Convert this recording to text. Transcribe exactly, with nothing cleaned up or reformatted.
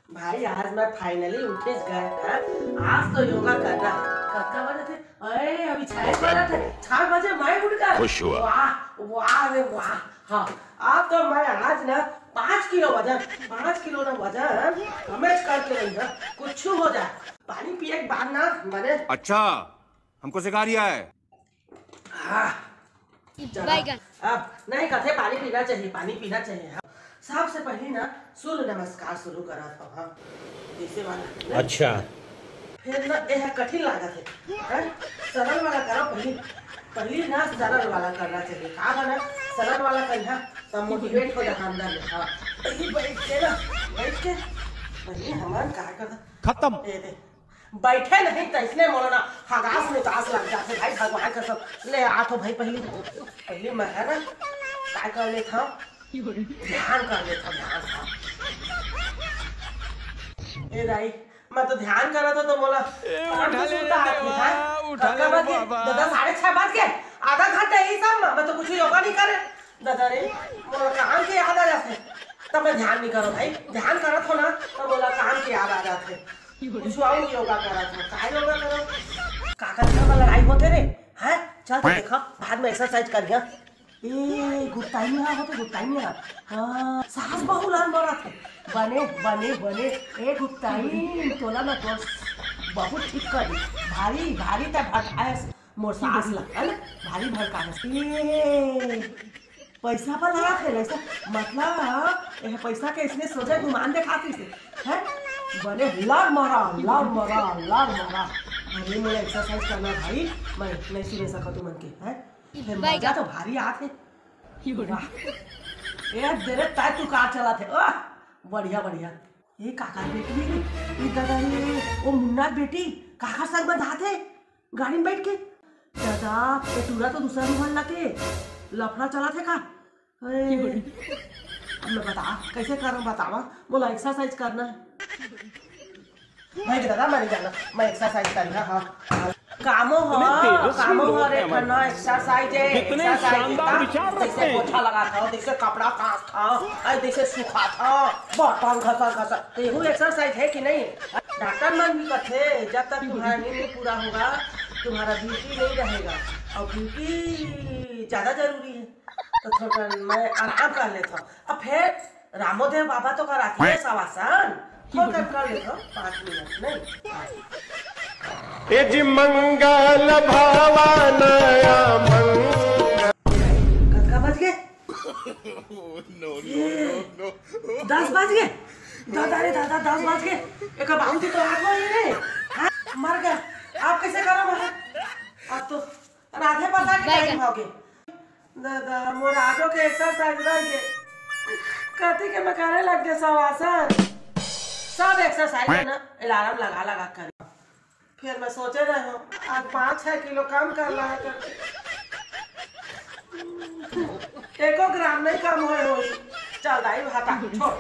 भाई, आज मैं finally उठिस गए, हाँ? आज तो योगा करना है। कतका बजे थे? अरे, अभी छह बजे थे। छह बजे मैं उठ गए। खुश हुआ। वाह, वाह रे वाह। हाँ, अब तो मैं आज ना पाँच किलो वजन, पाँच किलो ना वजन हमें करके रही ना, कुछ हो जाए। पानी पिए के बाद ना मैंने अच्छा, हमको सिखा रिया है। हाँ। चला, अब नहीं कथे, पानी पीना चाहिए, पानी पीना चाहिए। हाँ। सबसे पहली ना सूर्य नमस्कार शुरू करा था, हाँ, जैसे वाला। अच्छा। फिर ना, ये है कठिन लागत है, हैं? सरल वाला करो पहली, पहली ना सरल वाला करना चाहिए। का बना, सरल वाला करिहा, तब motivate हो जाता अंदर में। हाँ, पहली बैठ के ना, बैठ के पहली हमार का करता। खत्म। ये दे, बैठे नहीं तो इसने मोला ना हगास में उदास लग जाते भाई, भगवान का सब। ले आ तो भाई, पहली, पहली मैं है ना, का कर लेता हूँ, ध्यान कर लेता हूँ, ध्यान। हाँ। ए दाई, मैं तो ध्यान करा था तो मोला ए, उठा ले रे देवा, उठा ले रे बाबा। दादा, साढ़े छह बज के, आधा घंटा यही सब में, मैं तो कुछ योगा नहीं करे। दादा रे, मोला काम के याद आ जाते, तब मैं ध्यान नहीं करो भाई। ध्यान करत हो ना, तब मोला काम के याद आ जाते। कुछ और योगा करत हो, का योगा करो? काका जी का लड़ाई होते रे, हैं? चल तो देखा, बाद में exercise करिया। ए, गुप्ताई में हाँ होते, गुप्ताई में हाँ। हाँ, सास बहू लान मरत है। बने, बने, बने। ए, गुप्ताई, तोला ना तोर बहुत ठीक कर दी। भारी, भारी तै भड़कायस मोर सास ला, है ना? भारी भड़कायस। ए, पैसा पर लगा थे, वैसा मतलब, यह पैसा के इसने सोझे गुमान दिखाती से, हैं? बने लड़ मरा, लड़ मरा, लड़ मरा। अरे, मोला exercise करना भाई, मैं नहीं सुने सकत तुमन के, हैं? ये मजा तो भारी आत है। वाह। ए, दे रे, ताय तू कार चलात है। वाह, बढ़िया, बढ़िया। ये काका बेटी है, ये दादा रे, वो मुन्ना बेटी, काका संग बंधात है, गाड़ी में बैठ के। दादा, ये टूरा तो दूसरा रूम वाला के लफड़ा चलात है का? अरे, अब मैं बता, कैसे करूँ बतावा, मोला exercise करना है। भाई दादा, मैं नहीं जाना, मैं exercise करिहा, हाँ। कामो हो, कामो हो रे, ठंडा exercise है, कितने exercise शानदार है, विचार रखते हैं। जैसे पोछा लगा था, जैसे कपड़ा कांस था, अरे जैसे सुखा था, बर्तन घसा घसा, तो यहू exercise है कि नहीं? डॉक्टर मन भी कहते, जब तक तुम्हारा नींद नहीं पूरा होगा, तुम्हारा beauty नहीं रहेगा, और beauty ज्यादा जरूरी है। तो थोड़ा मैं आराम कर लेता हूँ। अब फिर रामोदेव बाबा तो कराती है शवासन, थोड़ा कर लेता हूँ, पाँच मिनट नहीं। ए जी मंगल भवानया मंगल। कतका बज गए? ये, दस बज गए। दादा रे दादा, दस बज गए। एक बाउंटी तो आठ बजे रे। हाँ, मर गया। आप कैसे करो मगर? आप तो राधे पता के टाइम हो गए। दादा, मोर आजो के exercise रह गए। कथी के मैं करे लग गए शवासन। सब exercise है ना, alarm लगा लगा कर। फिर मैं सोचे रहे हूँ, आज पाँच छह किलो कम करना है करके। एको ग्राम नहीं कम होए होई। चल दाई, हटा, छोड़।